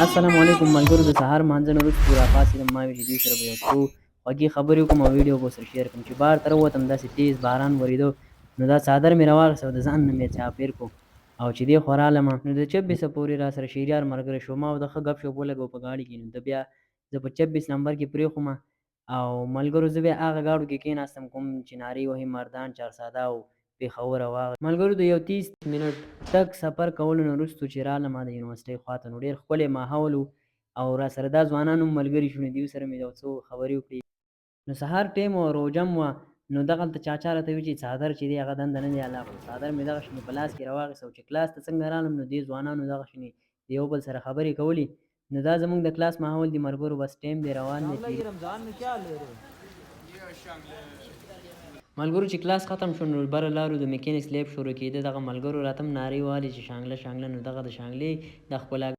السلام علیکم ملګرو، د سهار مانځه نه وروسته راپاڅېدم. ما وی چې دوی سره به یو څو خوږې خبرې وکړم او ویډیو به سره شیر کړم. چې بهر ته راووتم، داسې تیز باران ورېدو، نو دا څادر مې راواخیست او د ځان نه مې چاپېر کړو او چې دې خوا رالم، نو د 26 پورې را سره شیریار ملګری شو. ما او د ښه ګپ شپ ولګو په ګاډي کې، نو ده بیا زه په 26 نمبر کې پرېښوم او ملګرو زه بیا هغه ګاډو کې کېناستم کوم چې نارې وهي مردان، چارساده او پېښور او هغه. ملګرو، د یو 30 منټ تګ سفر کولو نه وروسته چې رالم د یونیورسټۍ خواته، نو ډېر ښکلی ماحول و او راسره دا ځوانان هم ملګري شو، نو دوی سره مې یو څو خبرې وکړې. نو سهار ټایم و، روژه هم وه، نو دغلته چاچا راته وی چې څادر چې دی هغه دنده نه دی الله، خو څادر مې دغه شنې په لاس کې راواخیست او چې کلاس ته څنګه رالم، نو دې ځوانانو دغه شنې د یو بل سره خبرې کولې. نو دا زمونږ د کلاس ماحول دی ملګرو، بس ټایم دی روان دی. شانګله، یہ رمضان میں کیا لے رہے ہو؟ ملګرو، چې کلاس ختم شو، نو بره لارو، د میکینکس لیب شروع کېده. دغه ملګرو راته هم نارې وهلې چې شانګله شانګله، نو دغه د شانګلې د ښکلا